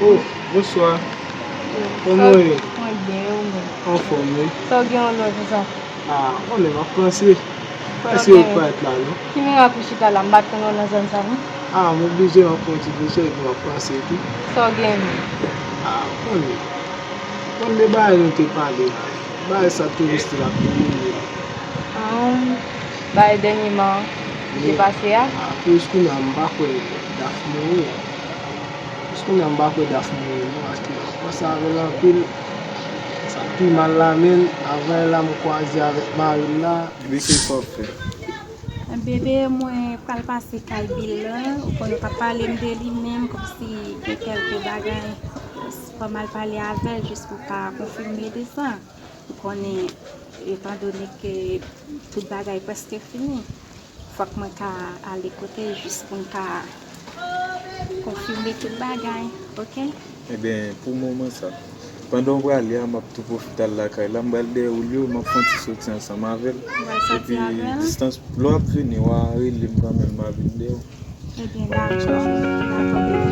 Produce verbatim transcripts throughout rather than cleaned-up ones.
Oh, bonswa. Kòman w ye? Mwen byen, ou menm? Anfòm, wi. Sa w gen yon lòt jou sa? Ah, ou konnen, m ap panse. Panse ou pa t la, non? Ki mirak ou chita la? M pa t konn ou nan zòn sa, non. Ah, m oblije, m ap fè yon ti pwosè epi m ap panse tou. Sa w gen menm? Ah, ou konnen. Ou konnen de bagay nou te pale la. Bagay sa touris la ap domine. Ah, bagay dènyèman ki te pase a? Ah, touris kounye a, m pa kwè Daf mouri. Touris kounye a, m pa kwè Daf mouri, non, paske m ap panse avè l anpil. Sa pi mal la, menm, avanyè la, m kwaze avèk mari m la. Ebyen, ki sa w ap fè? Bebe, mwen pral pase kay Bill la. Ou konnen w t ap pale m de li menm, kòmsi gen kèlke bagay. Fò m al pale avè l jis pou l ka konfime de sa. Ou konnen, etandone ke tout bagay prèske fini, fòk mwen ka ale kote l jis pou n ka konfime tout bagay, oke? Ebyen, pou moman sa, pandan w prale a, m ap tou pwofite al lakay la. M pral dèyè Julio, m ap fè yon ti soti ansanm avè l. Ou pral soti avè l? Epi, distans, lè w ap vini, w a rele m kanmenm, m a vin dèyè w. Ebyen, dakò, dakò, bebe.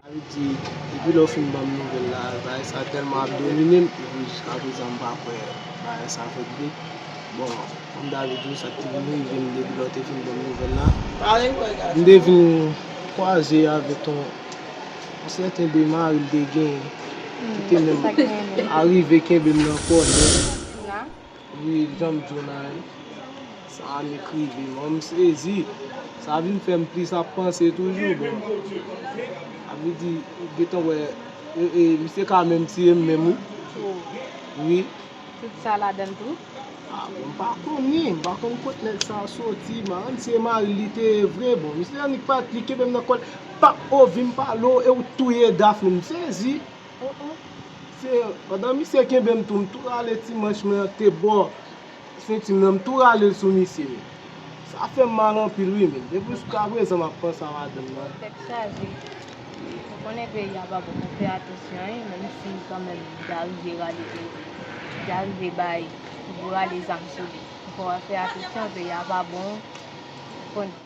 Sa vle di, depi lè w fin ban m nouvèl la, bagay sa tèlman ap domine m, epi jiskaprezan m pa kwè bagay sa fèt vre. Bon, kòm ta vle di w, sa t rive m depi lè w te fin ban m nouvèl la. M te vin kwaze avèk yon, yon sèten de mari l te genyen, ki te menm arive kenbe m nan kòlè. Wi, jan m di w la, sa annik rive m, m sezi. Sa vin fè m plis ap panse toujou, bon. Sa vle di, ou gentan wè, e, e, misye ka menm tiye m menm, wi. Wi. Tout sa ladan l tou? Ah, bon, m pa konnen, m pa konn kot nèg sa a soti, m pa konn si se mari l li te ye vre, bon, misye annik pa t li kenbe m nan kòlè, pap, o, vin pale w, e ou t touye Daf, m sezi. Se, pandan misye kenbe m tou, m tou rale ti manch mwen an te bò senti m nan, m tou rale l sou misye. Sa fè m mal anpil wi, men depi jiskaprezan m ap panse a madanm nan. Tèt chaje. Ou konnen peyi a pa bon pou fè atansyon, wi, menm si kanmenm m ta rive rale, m ta rive bay, pou rale zam sou li. Fò w fè atansyon, peyi a pa bon. Ou konnen.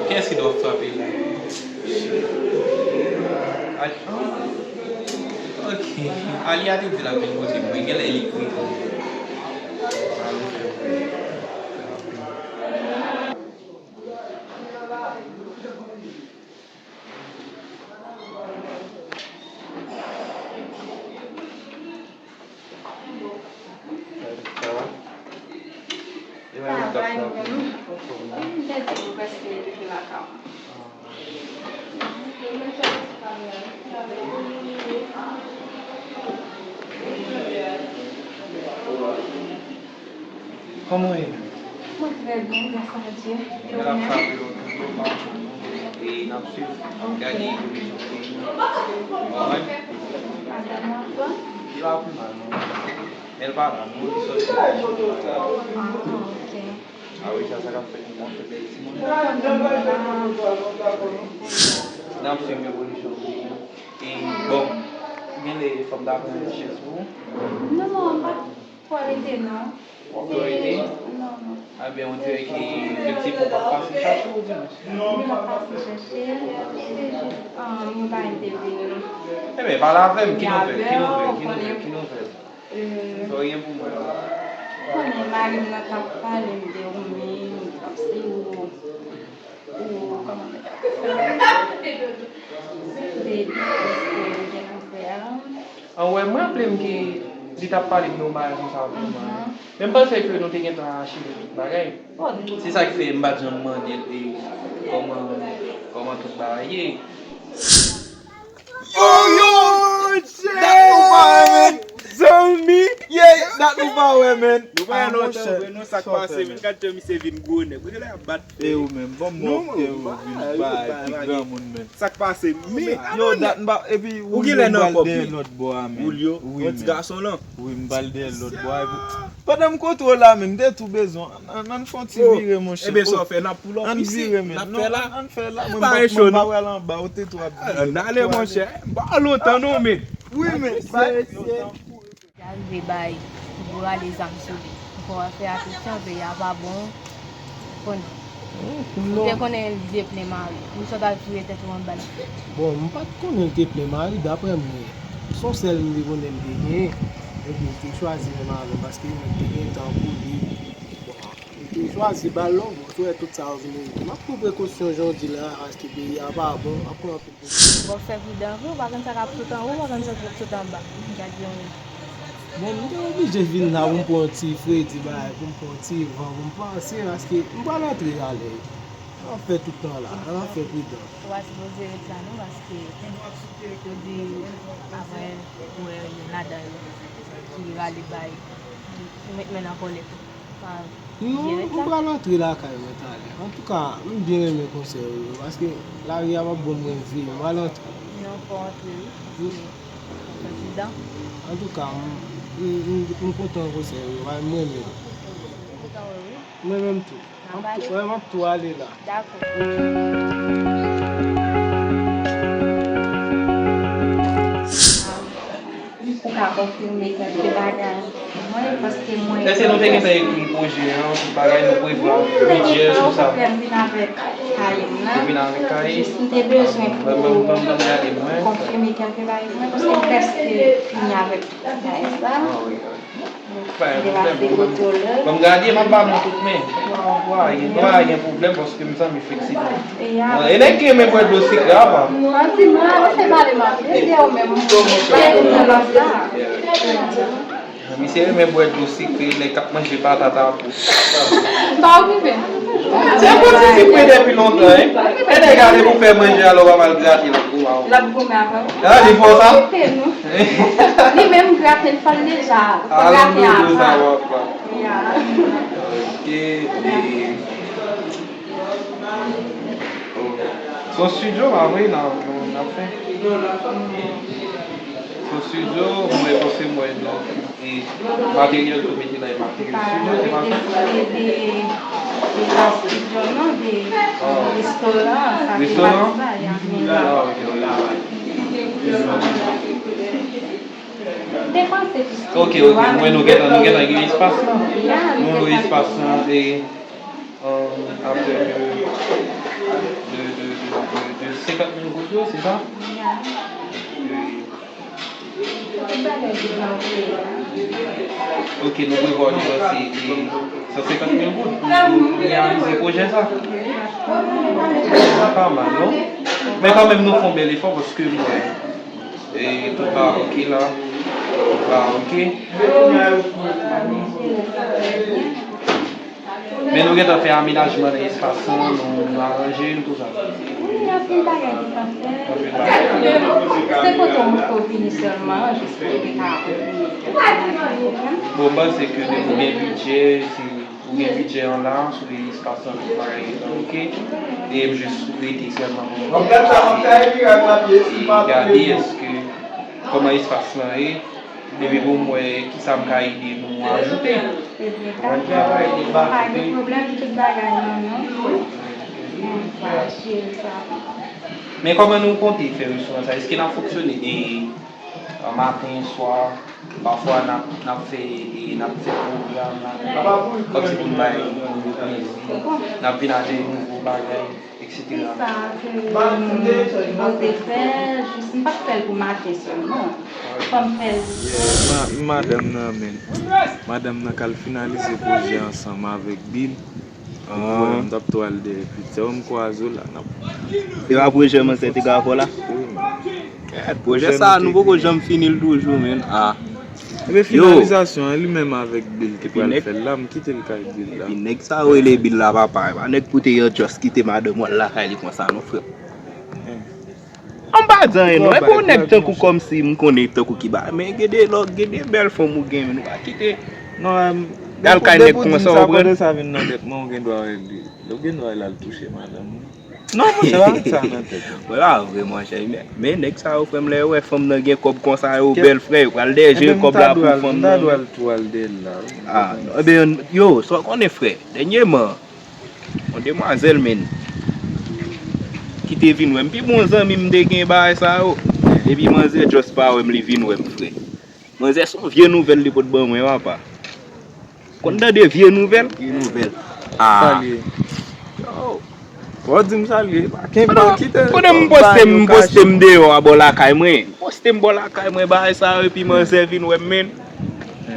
Kiyès ki dwe frape la? Ali. Ok. Ali a te di l ap vin kote mwen. Genlè li kwi tou. Sa va? Sa va, nou menm? M te di nou prèske rive lakay mwen. Kòman w ye? Mwen trè byen, gras a Dye. E w menm? N ap frape yo toujou, pa w toujou. E n ap swiv, gade evolisyon peyi nou. Ou konprann? Madanm ou anfòm? Li pa pi mal, non. Men l pa la, non, li sòti. Ah, ok. Ah wi, sa, sa k ap fèt, nou ap fè bèl timoun. N ap swiv evolisyon peyi nou. E, bon, genlè fò m ta pran yon chèz pou ou. Non, non, pa twò rete, non. Otorite? Non, non. Ebyen, on dirè ke efektivman w ap pase chache w dimanch. Mwen ap pase chache, se jis, ah, mwen pa enterese nou. Ebyen, pale avè m, ki nouvèl, ki nouvèl, ki nouvèl, ki nouvèl? Sa w gen pou mwen la? Ou konnen mari m nan t ap pale m de ou menm, kòmsi ou, ou, kòman mwen ta di sa? De, de, de, de, de, de, de, de, Anwè, mwen raple m ke li t ap pale m de yon bagay konsa pou mwen. Men m panse ke nou te gentan acheve tout bagay. Se sa k fè m pa t janm mande l, e, kòman, kòman tout bagay ye. Yo, yo! Dat nou pa renmen zanmi. Yeah, dat nou Pa wè, men. Nou pa wè lontan vre, non, sa k pase, men gad jan misye vin gwo nèg. Gade lè y ap bat fè. E ou menm, bon, mwen frè ou vin bay pi granmoun, men. Sa k pase, men. Yo, dat m pa, epi ou gen lè nan kòb, men. Lòt bò a, men. Ou li yo, yon ti gason lan. Wi, m pral dèyè lòt bò a, epi pandan m kontwole la, men, m te tou bezwen. Ann, ann fè yon ti vire, monchè. Ebyen, sa w fè, n ap pull up isi, n ap fè la. Ann fè la, mwen m pa pral anba, ou te tou ap vire. Ann ale, monchè. M pa lontan, non, men. Wi, men. Te arive bay pou yo rale zam sou li. Fò w fè atansyon, peyi a pa bon. Ou te konnen li te plen mari. Ou sot al foure tèt ou anba l. Bon, m pa t konnen l te plen mari, daprè mwen. Se yon sèl m te konnen m te genyen. Epi m te chwazi menm avè l paske mwen te gen tan pou li. Bon, m te chwazi ba l lonbon, sou wè tout sa yo vin rive. M ap pran prekosyon jan w di la, paske peyi a pa bon, m ap pran anpil prekosyon. Bon, fè pridan vre, ou pa konn sa k ap sot anwo, ou pa konn sa k ap sot anba. Gad yon. Bon, m te oblije vin la pou m pran yon ti fredi bagay, pou m pran yon ti van, pou m panse, paske m pral antre alè. Ann fè tout tan la, ann fè pridan. Ou pa sipoze ret la non, paske yo di apre ou wè youn ladan yo ki rale bay, ki met men nan kòlèt ou. Non, m pral antre lakay mwen talè. Antouka, m byen renmen konsèy ou yo, paske lari a p ap ban mwen vi, m pral antre. Non, fò w antre wi, paske w fè pridan. Antouka, m, m, m, m kontan konsèy ou yo, m renmen yo. M kontan wè w wi. Mwen menm tou. N ap ale. Mwen, m ap tou ale la. Dakò. Ou ka konfime kèlke bagay pou mwen, paske mwen... Èske nou te gentan ekri pwojè an, tout bagay, nou prevwa bidjè sou sa? Mwen vin avèk kaye m nan. Ou vin avèk kaye? Jis m te bezwen pou konfime kèlke bagay pou mwen, paske m prèske fini avèk tout bagay sa. Ah, wi, wi. Pa gen pwoblèm, bon, bon, bon, m gade, m ap ba nou tout men. Pa gen, pa gen pwoblèm, paske m zanmi fleksib. E nèg ki renmen bwè dlo sikre a, pa. Santi m la, se pale m ap ede w menm. Misye renmen bwè dlo sikre, nèg k ap manje patat a pou. M pa okipe. Se pou ti sikre depi lontan, hein. E nèg ale pou fè manje, alò w ap al grate l ap goumen avè w. L ap goumen avè w. Ah, li fò sa? Li menm grate l fè l deja. Fò grate avan. Ok. Se yon studio pa vre n ap fè? Se yon studio, mwen panse mwen, donk, e materyèl tou mete la, e materyèl studio, se pa sa? De, de, de, de studio, non, de restoran, sa se pa sa, ya. Ah, ok, ok. Ok, ok, mwen nou gentan, nou gentan gen espas lan. Nou lwe espas lan, e, euh, apre de, de, de, de, de senkant mil goud yo, se sa? Ok, nou prevwa depanse, e, san senkant mil goud pou, pou reyalize pwojè sa. Pa mal, non? Men kanmenm, nou fè yon bèl efò paske mwen, e, tout pa ok la. Tout pa ok. Men nou gentan fè amenajman nan espas lan, nou, nou aranje l, tout sa. Wi, anpil bagay ki ka fèt. Anpil bagay. Se kote w montre w vini sèlman, jis pou w te ka ouvri kèk bagay. Bon, m panse ke depi w gen bidjè, si ou gen bidjè an la, sou espas lan, tout bagay gentan ok. E m jis rete sèlman pou m gade èske kòman espas lan ye. Epi pou m wè kisa m ka ede nou ajoute. Ebyen, dakò. Pa gen pwoblèm, tout bagay nan men w. Bon, m va jere sa. Men kòman nou konte fè restoran sa? Èske n ap fonksyone, e, maten, swa, pafwa n ap, n ap fè, e, n ap fè pwogram, n ap, kòmsi pou n bay moun yo plezi, n ap vin ak de nouvo bagay. Etsetera. Se sa ke m sipoze fè, jis m pa t fè l pou maten sèlman. Fò m fè l. Ma-, madanm nan, men. Madanm nan k al finalize pwojè ansanm avèk Bill. Epi, ah, m t ap tou al dèyè piti. Ou m kwaze w la, n ap... Se pa pwojè m ansent te ka fè w la? Wi, men. Pwojè sa a, nou poko janm fini l toujou, men. Ah. Ebyen, finalizasyon an, li menm avèk Bill ki pral fè l la, m kite l kay Bill la. Epi nèg sa yo rele Bill la, papa, e pa nèg pou te just kite madanm w al lakay li konsa, non, frè m. An m pa di anyen, non. Epi yon nèg tankou kòmsi m konnen tankou ki ba, men gen de lòt, gen de bèl fanm ou gen, men ou pa kite Non, al kay nèg kòmanse, ou konprann? Depi w di sa, pandan sa vin nan tèt mwen, ou gen dwa wè li. Ou gen dwa wè l al touche madanm ou. Non, monchè, pa met sa nan tèt ou. Mwen pa vre, monchè. Men, men nèg sa yo, frè m, lè yo wè fanm nan gen kòb konsa, yo bèl, frè, yo pral dèyè jere kòb la pou fanm nan. M ta dwe al tou al dèyè l la, wi. Ah, non. Ebyen, yo, sa w konnen, frè, dènyèman, yon demwazèl, men, ki te vin wè m, pi bon zanmi m te gen bagay sa yo. Epi manzè just pa wè m, li vin wè m, frè. Manzè, se yon vye nouvèl li pot ban mwen, papa. Konn tande vye nouvèl? Vye nouvèl. Ah. Salye. Yo. Fò w di m salye. Pa kenbe, kite. Konnen m poste, m poste m deyò abò lakay mwen. M poste m bò lakay mwen, bagay sa yo, epi manzè vin wè m, men.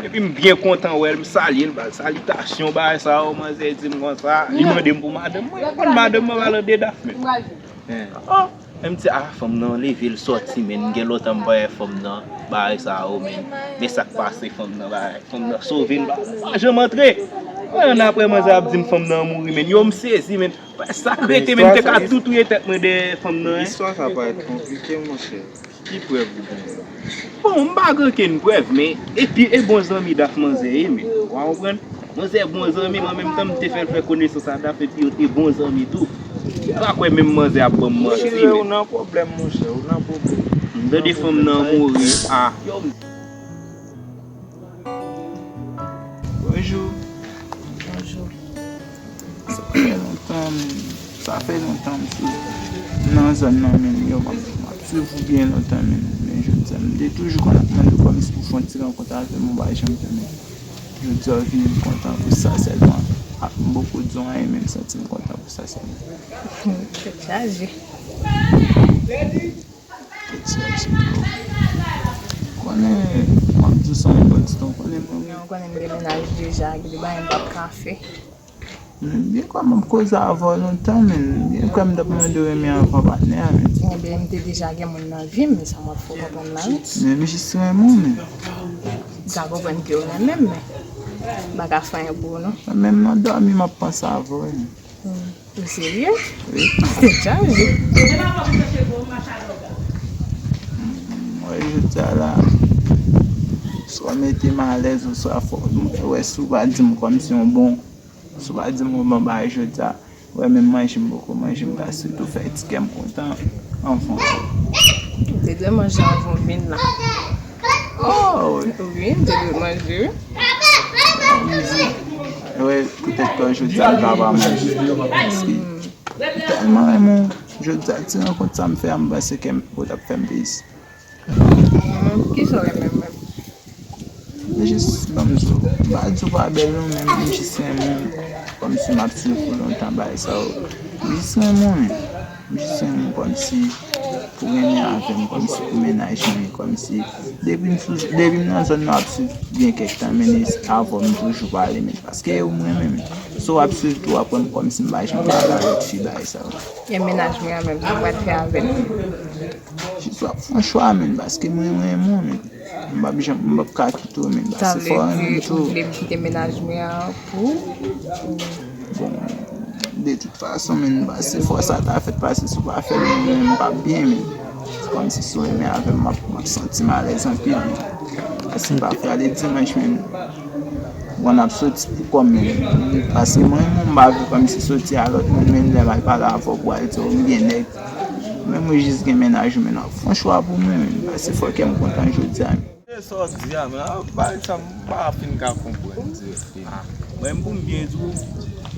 Epi m byen kontan wè l, m salye l, m ba l salitasyon, bagay sa yo, manzè di m konsa. Li mande m pou madanm mwen. Konn madanm mwen, pa l anndan daf, men. Oh. Men m di, ah, fanm nan leve l sòti, men gen lontan m pa wè fanm nan, bagay sa yo, men. Men sa k pase fanm nan, bagay, fanm nan sove l, bagay, pa janm antre. Mwen, annapre, manzè ap di m fanm nan mouri, men. Yo, m sezi, men. Sa k rete, men, m te ka tou touye tèt mwen dèyè fanm nan, en. Istwa sa parèt konplike, monchè. Ki prèv ou genyen? Bon, m pa gen okenn prèv, men epi e bon zanmi Daf manzè ye, men. Ou konprann? Manzè bon zanmi m, an menm tan m te fè l fè konesans a Daf, epi yo te bon zanmi tou. M pa kwè menm manzè ap ban m manti, men. Ou nan pwoblèm, monchè, ou nan pwoblèm. M tande fanm nan mouri, a. Yo, m Bonjou. Bonjou. Sa fè lontan, men. Sa fè lontan m sou, nan zòn nan, men. Yo, m ap, m ap swiv ou byen lontan, men. Men jodi a, m te toujou konn ap mande w kòmsi pou fè yon ti rankont avè m, ou pa janm fè, men. Jodi a, ou vini, m kontan pou sa sèlman. A, m poko di w anyen, men m santi m kontan pou sa sèlman. Tèt chaje. Tèt chaje twòp. Konnen, m ap di w sa yon bon ti tan, konnen mwen. Ou konnen m gen mennaj deja, gen de bagay m p ap ka fè. Men byen kwè m ap koze avè w lontan, men byen kwè m t ap mande w renmen avan patnè a, men. Ebyen, m te deja gen moun nan vi m, men sa m ap fè w konprann la, wi. Men m jis renmen w, men. M ka konprann ke w renmen m, men m pa ka fè anyen pou ou, non. Menm nan dòmi, m ap panse avè w, wi, men. Hmm. Ou serye? Wi. Tèt chaje. Mwen, jodi a la, swa mete m alèz, oswa fò, mwen wè si w pa di m kòmsi yon bon, si w pa di m yon bon bagay jodi a, wè menm manje m poko manje, m ta sitou fè ti kè m kontan anvan. Ou te dwe manje anvan w vin la. Oh, wi. Wi, m te dwe manje, wi. Wi, poutèt ke jodi a m ka pa manje. Paske m tèlman renmen w. Jodi a, ti rankont sa m fè a, m panse ke m potap fè m plis. Kisa w renmen m menm? Jis ban m di w. M pa di w pa bèl non, men m jis renmen w. Kòmsi m ap swiv ou lontan, bagay sa yo. M jis renmen w, men. M jis renmen w kòmsi pou renmen avè m, kòmsi pou mennaj mwen, kòmsi depi m sou, depi m nan zòn nan, w ap swiv byen kèk tan, men avè w m toujou pale, men paske e ou m renmen, men si w ap swiv tou, w ap wè m kòmsi m pa janm pale avèk fi, bagay sa yo. E mennaj mwen an menm, sa w pral fè avè l? Jis w ap fè yon chwa, men, paske mwen renmen w, men. M p ap janm, m p ap ka kite w, men. Sa vle di ou vle m kite mennaj mwen an pou? Bon, de tout fason, men, pase fò sa ta fèt, pase si w pa fè l, men, m p ap byen, men. Se kòmsi si w renmen avè m, m ap, m ap santi m alèz anpil, men. Pase m pa prale dimanch, men. Bon, n ap soti pou kò m, men. Pase mwen, m pa vle kòmsi soti a lòt moun, men lè m al pale avè w, pou al di w m gen nèg. Men mwen jis gen mennaj ou, men w ap fè yon chwa pou mwen, men. Pase fò kè m kontan jodi a. E sa w di a, men, a, bagay sa m pa fin ka konprann direkteman. Mwen, pou m byen di w,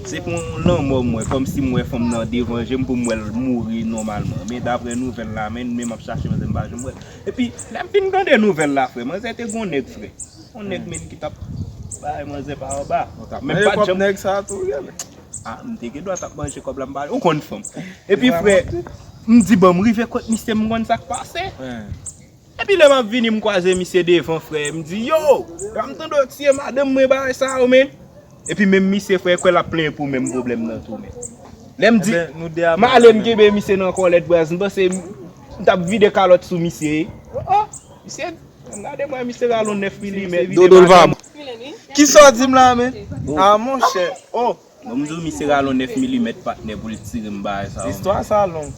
se pou yon lanmò m wè, kòmsi m wè fanm nan devan je m pou m wè l mouri nòmalman. Men daprè nouvèl la, men, men m ap chache manzè m pa janm wè l. Epi, lè m fin tande nouvèl la, frè, manzè te gon nèg, frè. Yon nèg, men, ki t ap bay manzè pa anba. Men m pa t janm nèg sa tou, ye, men. A, m te gen dwa t ap manje kòb la, m pa, ou konn fanm. Epi, frè, m di, ban m rive kot misye, m konn sa k pase. Epi lè m ap vini, m kwaze misye devan, frè. M di, yo, m tande w tiye madanm mwen, bagay sa yo, men. Epi menm misye, frè, kwè l ap plenyen pou menm pwoblèm nan tou, men. Lè m di, m ale m kenbe misye nan kòlèt braz, m panse m t ap vide kalòt sou misye. Oh, oh, misye, gade mwen, misye rale yon nèf milimèt. Dodo l va bon. Kisa w di m la, men? A, monchè. Oh. Bon, m di w, misye rale yon nèf milimèt, patnè, pou l tire m bagay sa yo, men. Istwa sa long.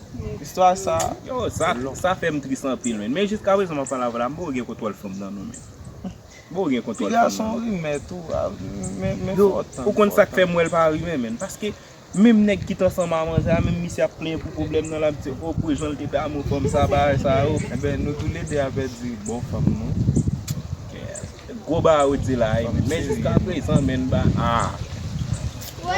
Istwa sa long. Yo, sa, sa fè m tris anpil, men. Men jiskaprezan, m ap pale avè w la, m poko gen kontwòl fanm nan non, men. Bon, gen kontwòl fanm nan. Piga se yon rimè tou, a, men, men fò w tann, ou konn sa k fè m wè l pa rimè, menn. Paske menm nèg ki t ansanm a manzè a, menm misye ap plenyen pou pwoblèm nan, l ap di, o, pou jan l te damou fanm sa, bagay sa yo. Enben, nou toulède a pèdi bon fanm nou. Gwo bagay ou di la, wi, men jiska prezan, menn, ba, a.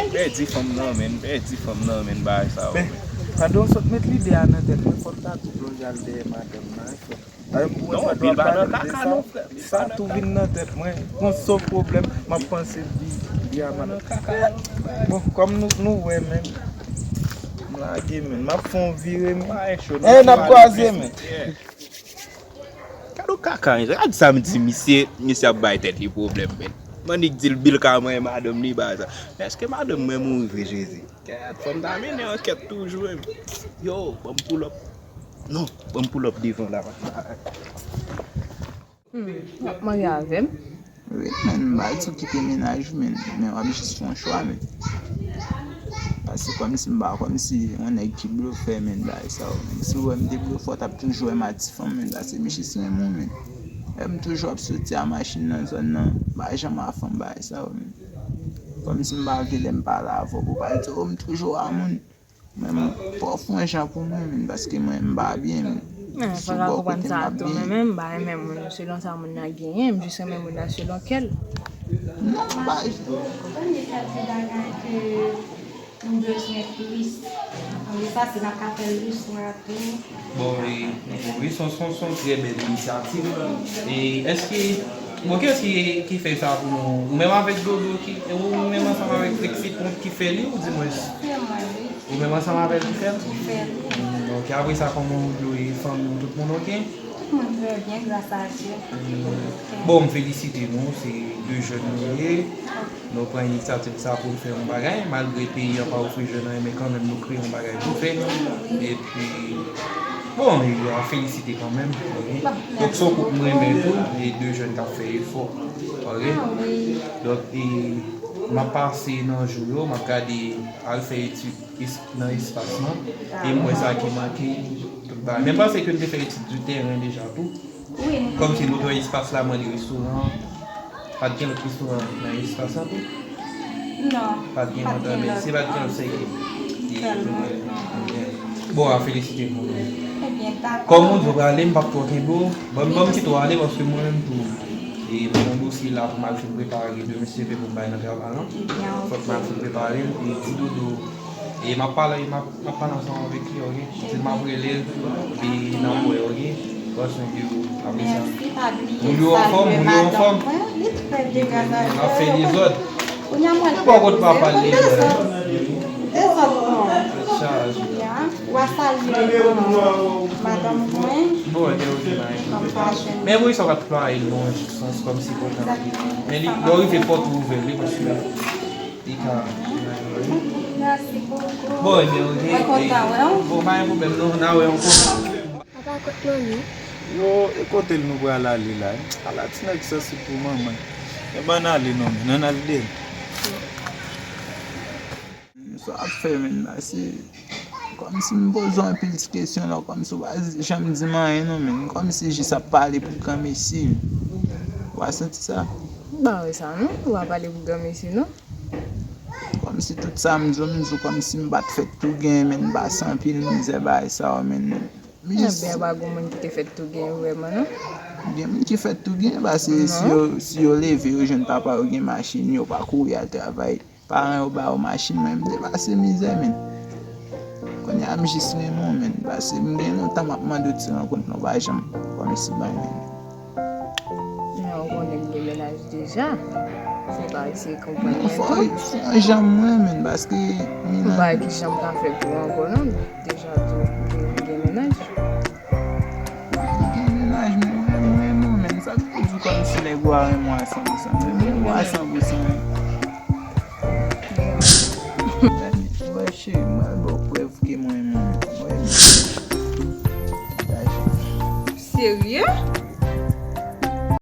Pèdi fanm nan, menn, pèdi fanm nan, menn, bagay sa yo. Men, pandan w sot met lide a nan tèt mwen, fò m ta toujou al dèyè madanm nan, wi, frè m. Non, Bill pa nan kaka, non, frè. Sa tou vin nan tèt mwen. Gon sèl pwoblèm, m ap panse Bill, Bill a madanm. Bon, kòm nou, nou wè, menn, m lage, menn. M ap fè yon vire, menn. Ey, n ap kwaze, menn. Gade yon kaka, gad sa m di misye, misye ap bay tèt li pwoblèm, menn. M annik di l Bill ka manyen madanm li, bagay sa. Men èske madanm mwen mouri vre, Jezi? Kèt, fò m ta mennen ankèt toujou, menn. Yo, ban m pull up. Non, ban m pull up devan la. Hmm, w ap marye avè m? Wi, menn, m pa di w kite mennaj ou, menn, men w ap jis fè yon chwa, menn. Paske kòmsi m pa kòmsi yon nèg ki blofè, menn, bagay sa yo, menn. Si w wè m te blofè, w t ap toujou wè m ak ti fanm, menn, paske m jis renmen w, menn. Lè m toujou ap soti a machin nan zòn nan, m pa janm a fanm, bagay sa yo, menn. Kòmsi m pa vle lè m pale avè w, pou w pa di, o, m toujou a moun. Mwen, m pòf yon jan pou mwen menm, paske mwen, m pa byen, menm. Men, fò w ka konprann sa tou, mwen menm, m pa renmen moun selon sa moun nan genyen, m jis renmen moun nan selon kè l. Non, m pa. Konprann li fè ti bagay ke nou bezwen plis. Ann efase, n ap ka fè l le swa tou. Bon, e, wi, se yon, se yon, se yon trè bèl inisyativ. E èske, bon, kiyès ki, ki fè sa pou nou? Ou menm avèk Dodo ki, ou menm ansanm avèk Trixie ki fè li, ou di mwen? Se mwen, wi. Ou menm ansanm avè l ki fè l? Ki fè l, wi. Hmm, ok, apre sa, kòman ou dwe fanmi ou, tout moun ok? Tout moun trè byen, gras a Dye. Hmm. Bon, m felisite nou, se de jèn nou ye. Ok. Nou pran inisyativ sa pou n fè yon bagay, malgre peyi an pa ofri jèn anyen, men kanmenm nou kreye yon bagay pou fè. Epi, bon, e a felisite kanmenm, ok? Donk, se yon koup m renmen tou, e de jèn k ap fè efò, ok? Donk, e, m ap pase nan jou yo, m ap gade al fè etid es-, nan espas lan, e m wè sa ki manke, tout bagay. Men m panse ke n te fè etid di tèren deja tou. Wi, nou te. Kòmsi nou te wè espas la, mwen li restoran. Pa t gen lòt restoran nan espas la tou? Non, pa t gen lòt, men si pa t gen lòt, se ki, ki, bon, a felisite pou nou. Ebyen, dakò. Kòm ou di w prale, m p ap twò kenbe w. Ban m, ban m kite w ale, paske mwen menm tou, e m gen yon dosye la pou m al fin prepare demen, se pou m bay nan travay lan. Fòk m al fin prepare l, e ti Dodo. E m ap pale, m ap, m ap pale ansanm avèk li, ok? Di l m ap rele l, epi n ap wè, ok? Pran swen de ou, apre sa. Mèsi, pa bliye salye madanm mwen, li trè byen, gras a Dye. N ap fè dezòd. Kounye a mwen, li bò kote papa l, li dezòd. Dezòd non. Tèt chaje. Ya, w a salye madanm mwen. Bon, ebyen, ok, bye. Men wi, sa w ap plwaye l nan yon sans kòmsi kontan. Men li, lè w rive pòt ou ouvè li, paske li ka. Mèsi bokou. Bon, ebyen, ok. Mwen kontan wè w. Bon, pa gen pwoblèm, non, n a wè ankò. Papa, kot manmi? Yo, e kote l nou pral ale la? Ala ti nèg sansi pou manman. Men ban n ale non, men ann al dèyè. Sa w ap fè menm la, se kòmsi m poze w anpil ti kesyon la, kòmsi w pa janm di m anyen non, men kòmsi jis ap pale pou granmesi. W a santi sa? M pa wè sa non, ou pa pale pou granmesi non. Kòmsi tout sa m di w, m di w kòmsi m pa t fèt tou gen, men m pase anpil mizè bagay sa yo, men. Ebyen, pa gon moun ki te fèt tou gen vrèman non. Gen moun ki fèt tou gen, paske si yo, si yo leve, yo jwenn papa yo gen machin, yo pa kouri al travay. Paran yo ba yo machin, mwen m te pase mizè, menn. Kounye a m jis renmen w, menn, paske m gen lontan m ap mande w ti rankont lan, w pa janm kòmsi ban mwen. Men ou konnen m gen mennaj deja. Se pa eseye konprann mwen tou. Fò, fò jan mwen, menn, paske m pa ki jan m ka fè pou ou ankò non. Deja tou, m gen mennaj. Ou gen mennaj, men mwen, mwen, mwen, menn, sa k pou di w kòmsi nèg ou a renmen w a san pou san. Mwen, mwen, mwen a san pou san, men. Mwen, cheri, mwen ba w prèv ke mwen, mwen, mwen. Serye?